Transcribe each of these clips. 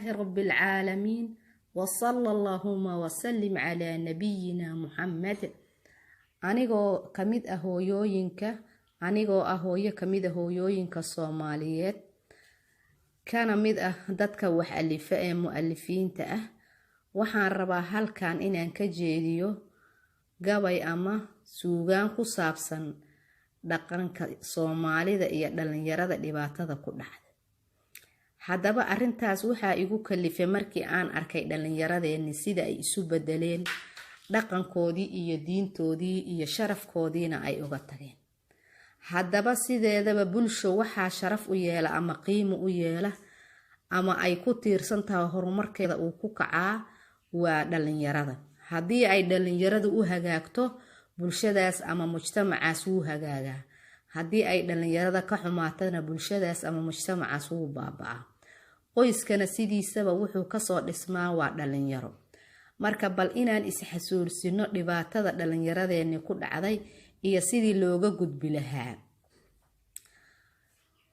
رب العالمين، وصلى اللهم وسلم على نبينا محمد. Anigoo kamid ah hooyooyinka, anigoo ah hooyo kamid ah hooyooyinka Soomaaliyeed, kana mid ah dadka wax alifa ee mu-alifiinta ah, waxaan rabaa halkan inaan ka jeediyo gabay ama suugaan ku saabsan dhaqanka Soomaalida iyo dhalinyarada dhibaatada ku dhacda. Haddaba arrintaas waxaa igu kalifay markii aan arkay dhallinyaradeeni sida ay isu bedeleen, dhaqankoodii iyo diintoodii iyo sharafkoodiina ay uga tageen. Haddaba sideedaba bulsho waxaa sharaf u yeela ama qiimo u yeela ama ay ku tiirsan tahay horumarkeeda uu ku kacaa waa dhalinyarada. Haddii ay dhalinyaradu u hagaagto, bulshadaas ama mujtamacaas wuu hagaagaa. Haddii ay dhalinyarada ka xumaatana, bulshadaas ama mujtamacaas wuu baaba'aa. Qoyskana sidiisaba wuxuu kasoo dhismaa waa dhalinyaro. Marka bal inaan isxasuusino dhibaatada dhalinyaradeeni ku dhacday iyo sidii looga gudbi lahaa.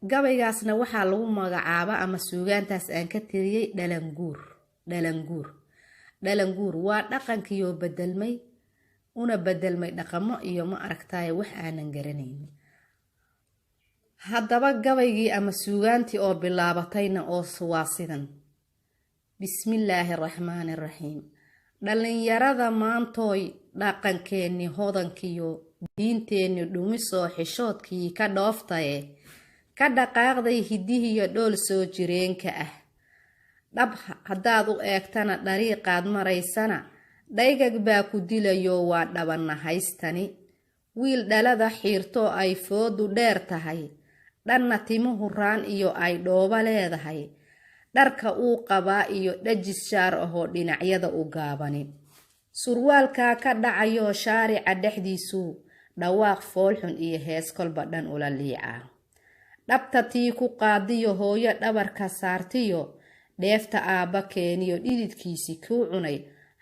Gabaygaasna waxaa lagu magacaaba ama suugaantaas aan ka tiriyey Dhalanguur. Dhalanguur, dhalanguur waa dhaqankiiyoo bedelmay, una bedelmay dhaqamo iyo, ma aragtaye, wax aanan garanaynin. Haddaba gabaygii ama suugaantii oo bilaabatayna oo waa sidan: Bismillaahi araxmaani araxiim. Dhallinyarada maantooy, dhaqankeenni hodankiyo diinteenni dhumisoo xishoodkii ka dhooftaye, ka dhaqaaqday hidihiyo dhool soo jireenka ah. Dhab haddaad u eegtana, dhariiqaad maraysana dhaygag baa ku dilayo, waa dhabanahaystani. Wiil dhalada xiirtoo ay foodu dheer tahay, dhanna timuhu raan iyo ay dhoobo leedahay, dharka uu qabaa iyo dhajis shaar ahoo dhinacyada u gaabani, surwaalkaa ka dhacayoo shaarica dhexdiisuu dhawaaq foolxun iyo hees kolba dhan ula liicaa. Dhabta tii ku qaadiyo hooyo dhabarka saartiyo dheefta aabba keeniyo dhididkiisii kuu cunay,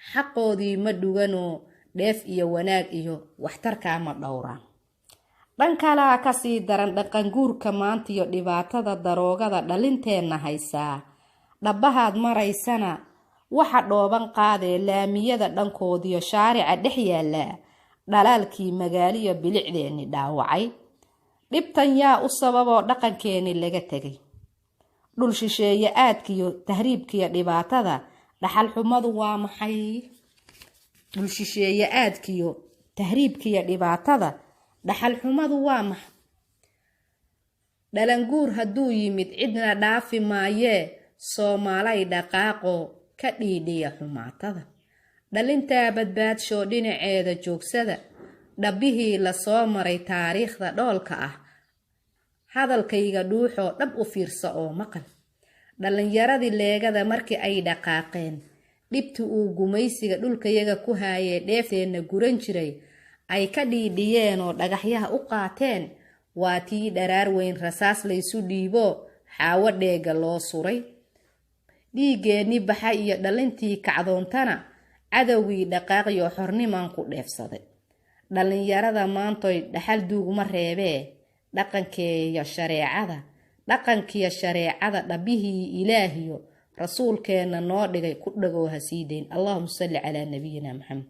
xaqoodii ma dhuganoo dheef iyo wanaag iyo waxtarkaa ma dhowraan. Dhan kalaa kasii daran dhaqanguurka maantiyo dhibaatada daroogada dhalinteenna haysaa. Dhabbahaad maraysana waxa dhooban qaadee laamiyada dhankoodiyo shaarica dhex yaallaa dhalaalkii magaaliyo bilicdeenni dhaawacay. Dhibtan yaa u sababoo dhaqankeeni laga tegay? Dhul shisheeye aadkiyo tahriibkiyo dhibaatada dhaxal xumadu waa maxay? Dhul shisheeye aadkiyo tahriibkiyo dhibaatada dhaxal xumadu waa maxay? Dhalanguur hadduu yimid cidna dhaafi maayee, Soomaalay dhaqaaqoo ka dhiidhiya xumaatada. Dhalintaa badbaadshoo dhinaceeda joogsada dhabbihii lasoo maray taariikhda dhoolka ah. Hadalkayga dhuuxoo dhab u fiirsa oo maqal. Dhallinyaradii leegada markii ay dhaqaaqeen, dhibtii uu gumaysiga dhulkayaga ku haayee dheefteenna guran jiray ay ka dhiidhiyeenoo dhagaxyaha u qaateen, waa tii dharaar weyn rasaas laysu dhiibo, xaawo dheega loo suray. Dhiiggeenni baxa iyo dhalintii kacdoontana cadowgii dhaqaaqyo xornimaan ku dheefsaday. Dhallinyarada maantoy dhaxal duugma reebee, dhaqankeeyo shareecada, dhaqankiyo shareecada, dhabbihii Ilaahiyo rasuulkeenna noo dhigay ku dhagoo ha sii dayn. Allahuma salli calaa nabiyina Maxamed.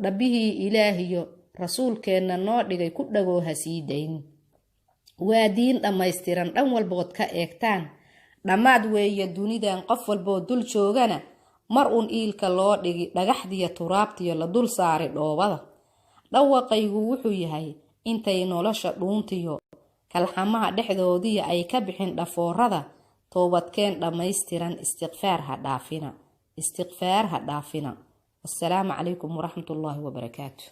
Dhabbihii Ilaahiyo rasuulkeenna noo dhigay ku dhagoo ha sii dayn. Waa diin dhammaystiran dhan walbood ka eegtaan. Dhammaad weeye dunidan, qof walboo dul joogana mar uun iilka loo dhigi dhagaxdiyo turaabtiyo la dul saaray dhoobada. Dhawaqaygu wuxuu yahay intay nolosha dhuuntiyo kalxamaha dhexdoodiya ay ka bixin dhafoorada, toobadkeen dhammaystiran, istiqfaar ha dhaafina, istiqfaar ha dhaafina. Wasalaamu calaykum waraxmatullaahi wabarakaatu.